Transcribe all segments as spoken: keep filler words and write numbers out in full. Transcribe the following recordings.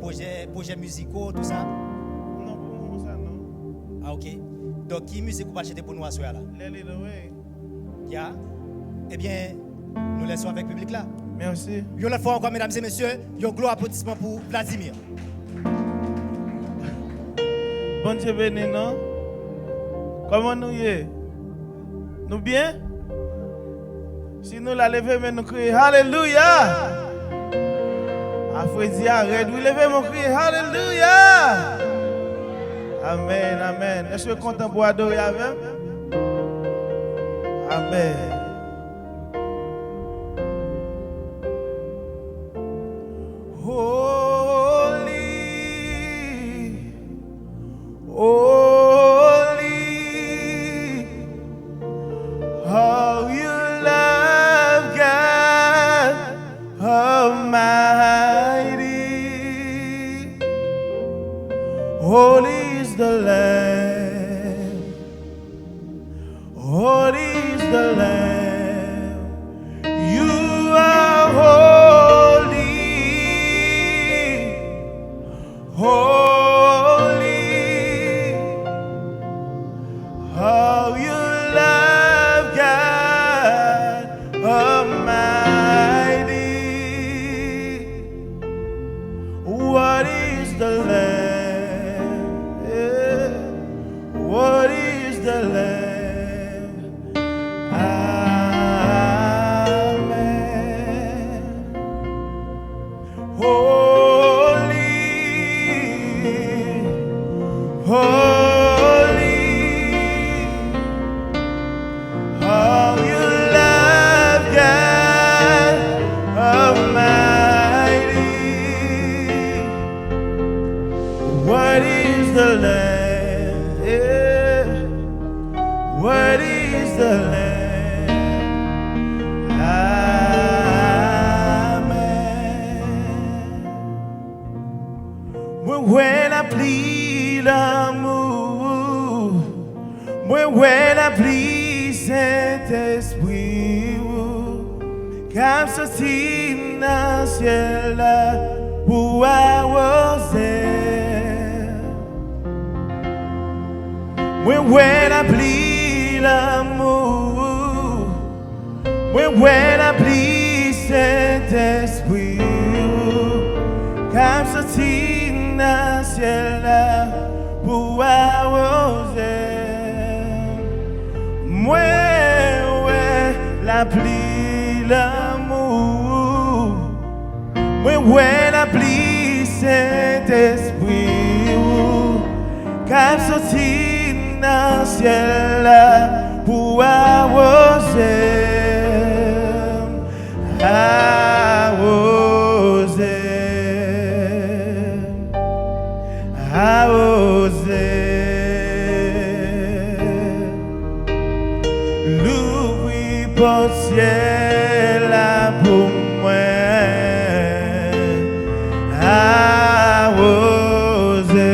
Pwojè, pwojè miziko, tou sa? Non, pou moman sa, non. Ah, ok. Donk, ki mizik ou pral chante pou nou aswè a la? Let It Away. Ya. Ebyen, nou lèse w avèk piblik la. Mèsi. Yon lòt fwa ankò, medam e mesye, yon gwo aplodisman pou Vladimir. Bondye beni nou. Kòman nou ye? Nou byen? Si nou la, leve men nou kriye, "Alelouya!" A fredi a rèd, wi, leve men nou kriye, "Alelouya!" Amèn, amèn. Èske w kontan pou w adore avè m? Amèn. Holy, holy, are you, Lord God Almighty. Holy is the Lamb. Holy is the Lamb. You are holy. Holy are you, Lord God Almighty. What is the Lamb? Yeah. What is the Lamb? Amen. Holy, holy are you, Lord God Almighty. What is the Lamb? Yeah. What is the Lamb? Amen. Mwen wè lapli lanmou, mwen wè lapli Sentespri ou k ap soti nan syèl la pou awoze. Mwen wè lapli lanmou, mwen wè lapli Sentespri ou k ap soti nan syèl la pou awoze. Mwen wè lapli lanmou, mwen wè lapli Sentespri ou k ap soti nan syèl la pou awoze m, awoze m, awoze m. Louvri pòt syèl la pou mwen. Awoze,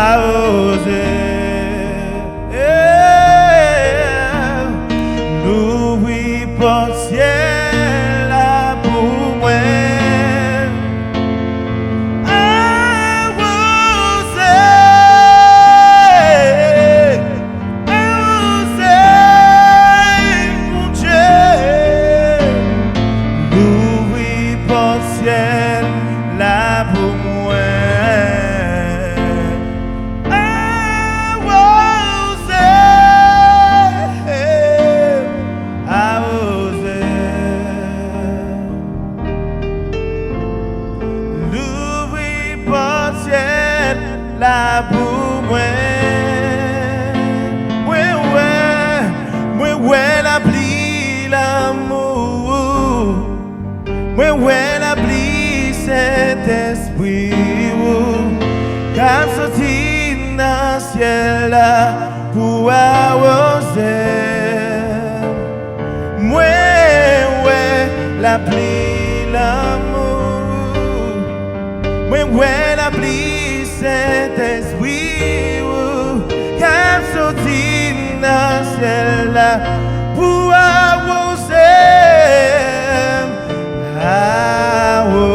awoze. Louvri pòt syèl la pou mwen. Awoze, awoze, Bondye. Louvri pòt syèl la pou mwen. Awoze, awoze. Louvri pòt syèl la pou mwen. Mwen wè, mwen wè lapli lanmou. Mwen wè lapli Sentespri ou k ap soti nan syèl la pou awoze m. Mwen wè lapli lanmou. Mwen wè lapli Sentespri ou k ap soti nan syèl la pou awoze m, awoze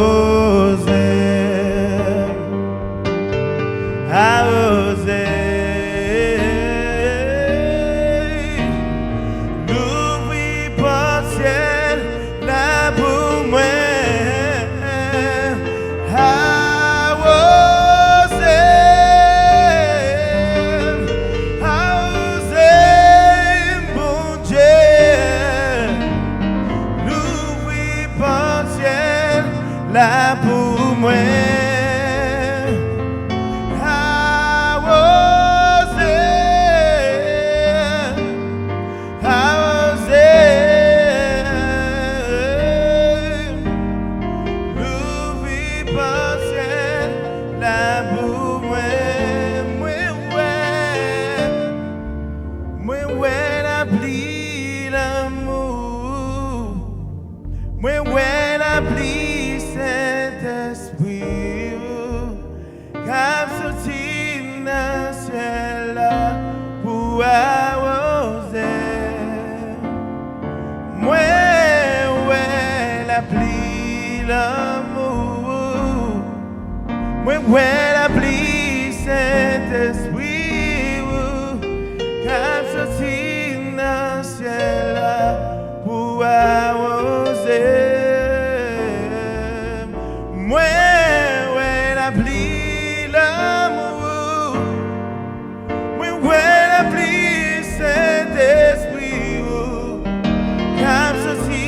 la pou mwen. Awoze, awoze, louvri pòt syèl la pou mwen. Mwen wè, mwen wè lapli lanmou. Mwen wè lapli Sentespri ou k ap soti nan syèl la pou awoze. Mwen wè lapli lanmou. Mwen wè lapli Sentespri ou k ap soti nan syèl la pou awoze m. Mwen wè lapli lanmou. Mwen wè lapli Sentespri ou k ap soti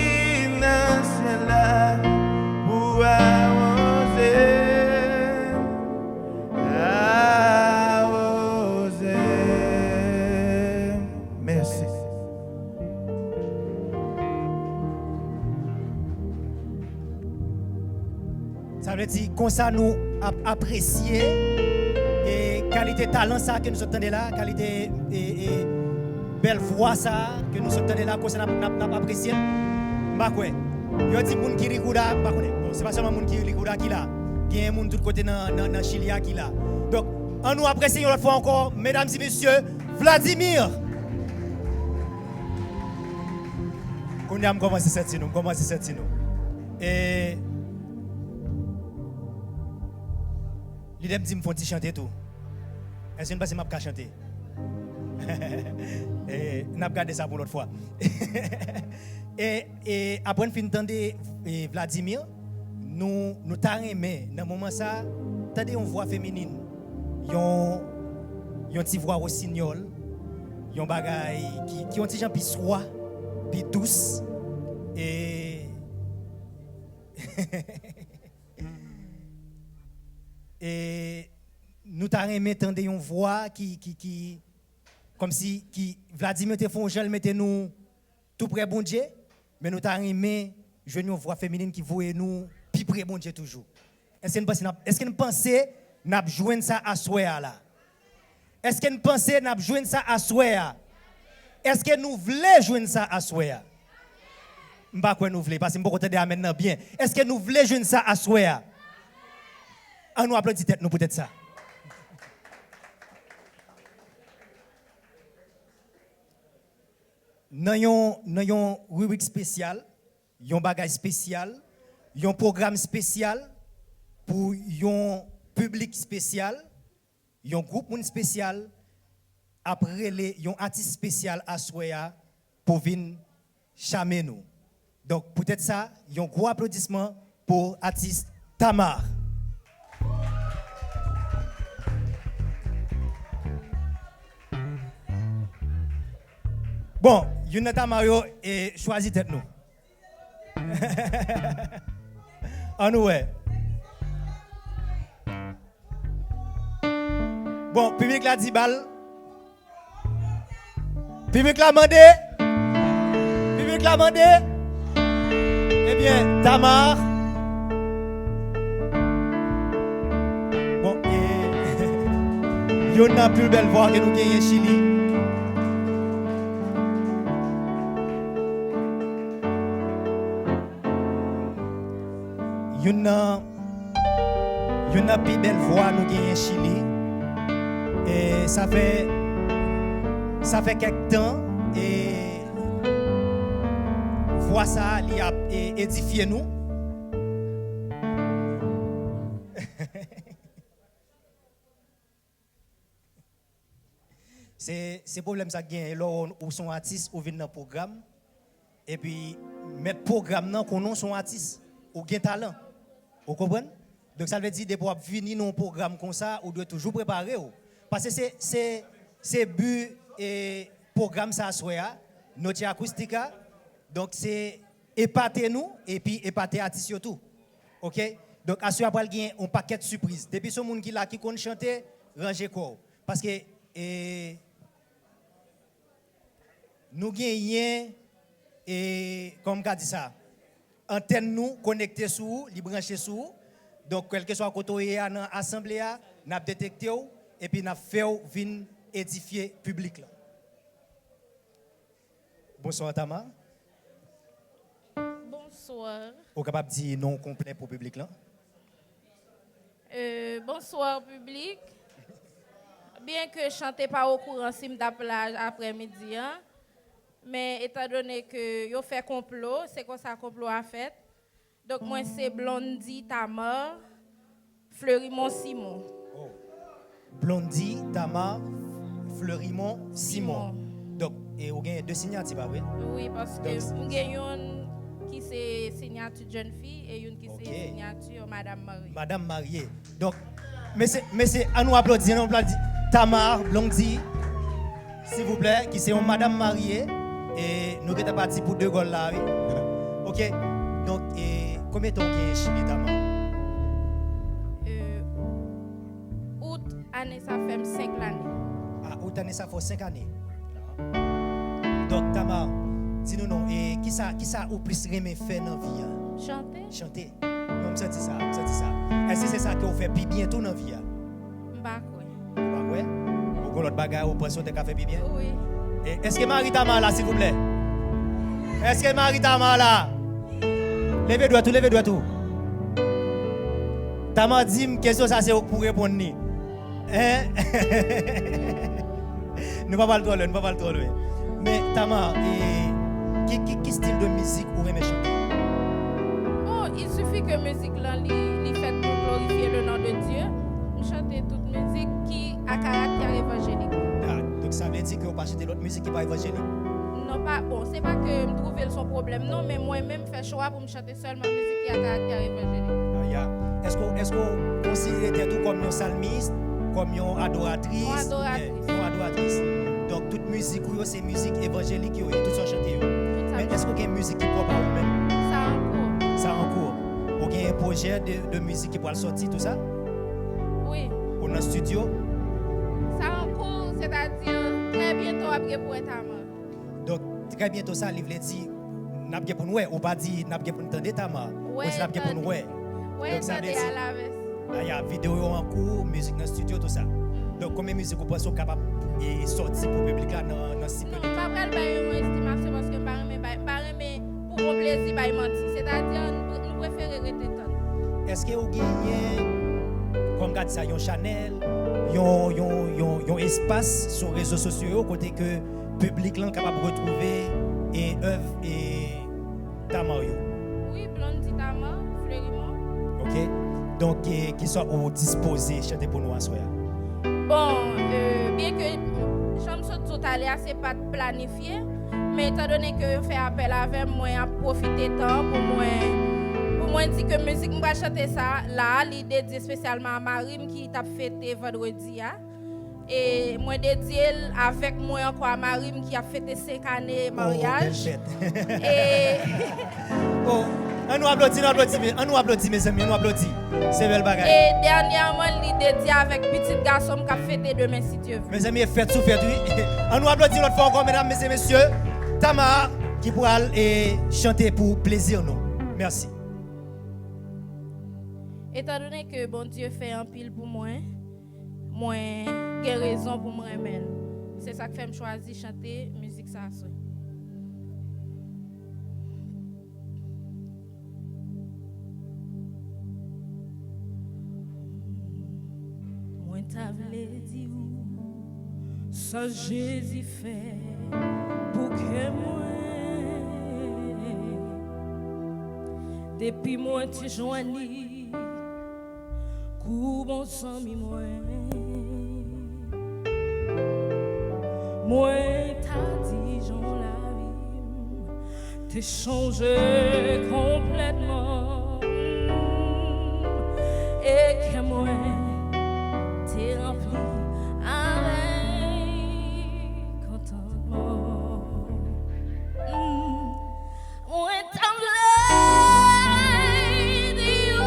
nan syèl la pou awoze, awoze. Mèsi. Sa vle di, konsa nou ap apresye, e, kalite talan sa ke nou sot tande la, kalite, e, e, bèl vwa sa ke nou sot tande la, konsa n ap, n ap, n ap apresye l. M pa kwè. Yo di moun ki Likouda, m pa konnen. Bon, se pa sèlman moun ki Likouda ki la. Genyen moun tout kote nan, nan, nan Chili a ki la. Donk, ann nou apresye yon lòt fwa ankò, medam e mesye, Vladimir. Kounye a m kòmanse santi nou, m kòmanse santi nou. E lidè m di m fè yon ti chante tou. Èske n panse m ap ka chante? E, n ap gade sa pou lòt fwa. E, e apre n fin tande, e, Vladimir, nou, nou ta renmen, nan moman sa, tande yon vwa feminin, yon, yon ti vwa wosinyòl, yon bagay ki, ki yon ti jan pi swa, pi dous, e, e nou ta renmen tande yon vwa ki, ki, ki, kòmsi ki Vladimir te fè yon jan l mete nou tou prè Bondye, men nou ta renmen jwenn yon vwa feminin ki voye nou pi pre Bondye toujou. Èske n panse n ap, èske n panse n ap jwenn sa aswè a la? Èske n panse n ap jwenn sa aswè a? Èske nou vle jwenn sa aswè a? M pa kwè nou vle, paske m poko tande amèn nan byen. Èske nou vle jwenn sa aswè a? Ann nou aplodi tèt nou poutèt sa. Nan yon, nan yon ribrik espesyal, yon bagay espesyal, yon pwogram espesyal pou yon piblik espesyal, yon gwoup moun espesyal ap rele yon atis espesyal aswè a pou vin chame nou. Donk, poutèt sa, yon gwo aplodisman pou atis Tamar. Bon, youn nan Tamar yo, e, chwazi tèt nou. Ann nou wè. Bon, piblik la di ba l. Piblik la mande. Piblik la mande. Ebyen, Tamar. Bon, e, youn nan pi bèl vwa ke nou genyen Chili. Youn nan, youn nan pi bèl vwa nou genyen Chili. E sa fè, sa fè kèk tan, e vwa sa a, li ap, e, edifye nou. Se, se pwoblèm sa k genyen lè w, ou se yon atis, ou vin nan pwogram, epi mèt pwogram nan konnen w se yon atis, ou gen talan. Ou konprann? Donk, sa vle di, depi w ap vini nan yon pwogram konsa, ou dwe toujou prepare w. Paske se, se, se bi, e, pwogram sa aswè a, Noche Acústica. Donk, se epate nou, epi epate atis yo tou. Ok? Donk, aswè a pral gen yon pakèt sipriz. Depi se yon moun ki la ki konn chante, ranje kò w. Paske, e, nou genyen, e, kòman m ka di sa? Antèn nou konekte sou ou, li branche sou ou. Donk, kèlkeswa kote w ye a nan asanble a, n ap detekte w, epi n ap fè w vin edifye piblik la. Bonswa, Tama. Bonswa. Ou kapab di non w konplè pou piblik lan? Euh, bonswa, piblik. Byenke Chante pa okouran si m t ap la aprèmidi an, men etandone ke yo fè konplo, se konsa konplo a fèt. Donk, mwen se Blondy Tamar Fleurimond Simon. Oh. Blondy Tamar Fleurimond Simon. Simon. Donk, e ou gen de sinyati, pa vre? Wi, paske Donk, m gen youn ki se sinyati jèn fi e youn ki se Ok. sinyati madanm marye. Madanm marye. Donk, mesye, mesye, an nou aplodi, an nou aplodi. Tamar Blondy, silvouplè, ki se yon madanm marye, e nou gentan pati pou de gòl la, wi. Ok. Donk, e konbyen tan w gen Chili, Tamar? Euh, out ane sa fè m senk lane. A, out ane sa fè w senk ane. Donk, Tamar, di nou non, e kisa, kisa ou plis renmen fè nan vi a? Chante. Chante. Non, m santi sa, m santi sa. Èske se sa ke w fè pi byen tou nan vi a? M pa kwè. Ou pa kwè? Ou gon lòt bagay ou panse w te ka fè pi byen? Wi. E, èske mari Tamar la, silvouplè? Èske mari Tamar la? Leve dwèt ou, leve dwèt ou. Tamar di m kesyon sa se ou k pou reponn li. Hein? Nou pa pral twò lwen, nou pa pral twò lwen. Men, Tamar, e, ki, ki, ki stil de mizik ou renmen chante? Bon, il suffit que mizik lan li, li fèt pou glorifye le nom de Dieu. M chante tout mizik ki a karaktè evanjelik. A, donk sa vle di ke ou pa chante lòt mizik ki pa evanjelik? Non, pa, bon, se pa ke m twouve l se yon pwoblèm, non, men mwen menm fè chwa pou m chante sèlman mizik ki a karaktè evanjelik. Aya. Èske, èske w konsidere tèt ou kòm yon salmis, kòm yon adoratris? Yon adoratris. Yon adoratris. Donk, tout mizik ou yo, se mizik evanjelik yo ye, tout sa w chante yo. Tout sa Men m èske w gen mizik ki pwòp a ou menm? Sa ankou. Sa ankou. Ou gen pwojè de, de mizik ki pral sòti, tou sa? Wi. Ou nan estidyo? Sa ankou, sètadi, trè byento w ap gen pou wè Tamar. Donk, trè byento sa, li vle di, n ap gen pou n wè. Ou pa di, n ap gen pou n tande Tamar. Ou di, n ap gen pou n wè. Wè, Donk, sa vle tande di, alavès. Aya, videyo yo an kou, mizik nan estidyo, tou sa. Donk, konbyen mizik ou panse ou kapab, e, sòti pou piblik la nan, nan si pe de tan? Non, m pa pral bay yon estimasyon paske m pa renmen bay, m pa renmen pou bon plezi bay manti. Sètadi, nou, nou prefere rete tann. Èske ou genyen, kòm ka di sa, yon chanèl, yon, yon, yon, yon espas sou rezo sosyo yo kote ke piblik lan kapab retwouve, e, èv, e, Tamar yo? Wi, Blondy Tamar Fleurimond. Ok. Donk, e, kisa ou dispoze chante pou nou aswè a? Bon, euh, byenke jan m sot di w talè a, se pa t planifye, men etandone ke yo fè apèl avè m, mwen ap pwofite tan an pou mwen, pou mwen di ke mizik m pral chante sa la, li dedye espesyalman a mari m ki t ap fete vandredi a. E mwen dedye l avèk mwen ankò a mari m ki ap fete senk ane maryaj. Oh, bèl fèt. E Oh, an nou aplodi, nou aplodi, me- an nou aplodi, mezanmi, an nou aplodi. Se bèl bagay. E dènyèman, li dedye avèk pitit gason m k ap fete demen, si Dye vle. Mezanmi, e fèt sou fèt, wi. An nou aplodi lòt fwa ankò, medam, mesye, mesye. Tamar ki pral, e, chante pou plezi nou. Mèsi. Etandone ke Bondye fè anpil pou mwen, mwen gen rezon pou m renmen l. Se sa k fè m chwazi chante mizik sa aswè. Mwen ta vle di w sa Jezi fè pou kè mwen. Depi mwen te jwenn li kou bon zanmi mwen, mwen ta di jan lavi m te chanje konplètman. E kè mwen te ranpli avèk kontantman. Mwen ta vle di w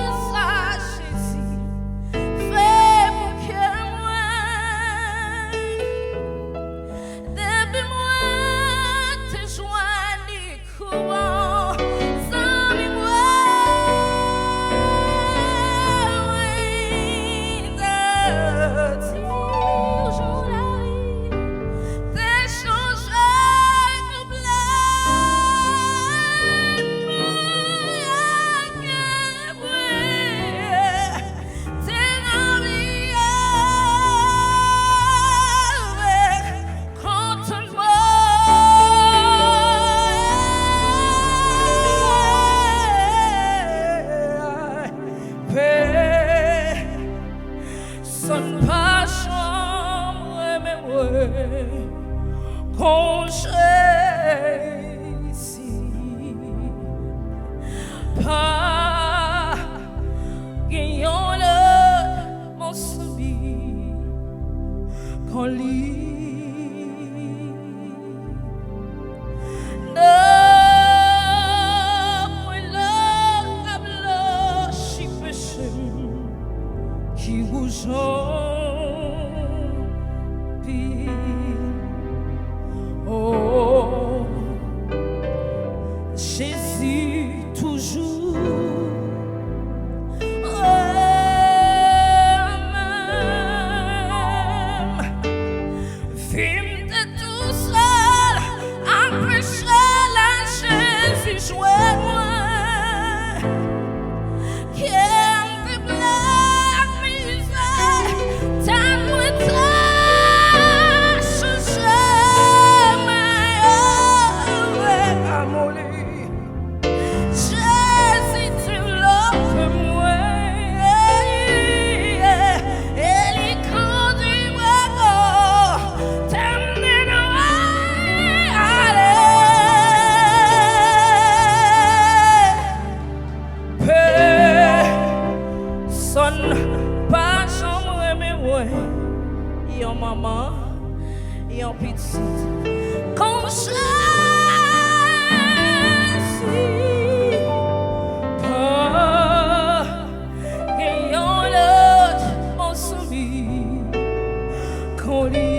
li. Non, mwen la k ap blanchi peche m ki wouj anpil. Oh, Jezi toujou. Oh, menm vi m te tousèl ak peche la, Jezi jwenn mwen. Kè m te ple ak mizè, tan mwen te chanje, mwen ramole. Jezi devlope mwen, e li kondi mwen, oh, tan m te nwa ale. Pèsonn pa janm renmen mwen. Yon manman, yon pitit. Kon Jezi pa gen yon lòt bon zanmi kon li.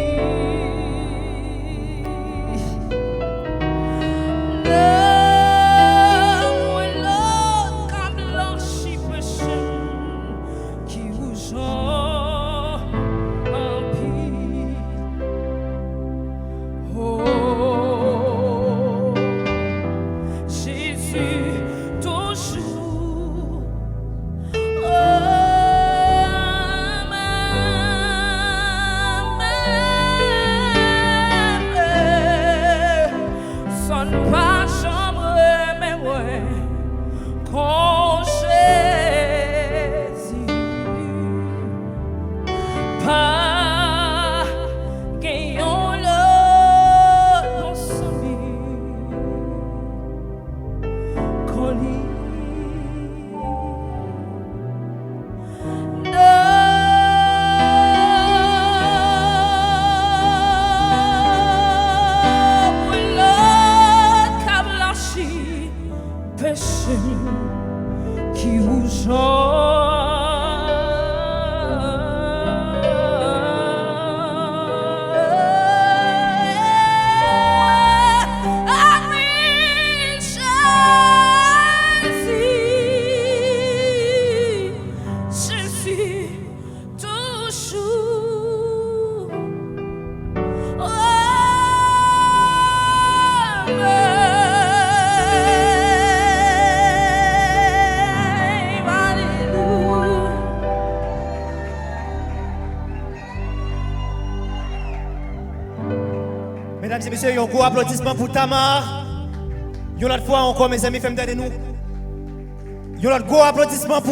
Non, mwen la k ap blanchi peche m ki wouj anpil. Oh, Jezi toujou. Oh, pèsonn pa janm renmen mwen kon Jezi. Pa gen yon lòt bon zanmi kon li. Non, pou lòt k ap blanchi peche m ki wouj anpil. Jezi, Jezi, toujou. Oh, alelouya. Medam e mesye, yon gwo aplodisman pou Tamar. Yon lòt fwa ankò, mezanmi, fè m tande nou. Yon lòt gwo aplodisman pou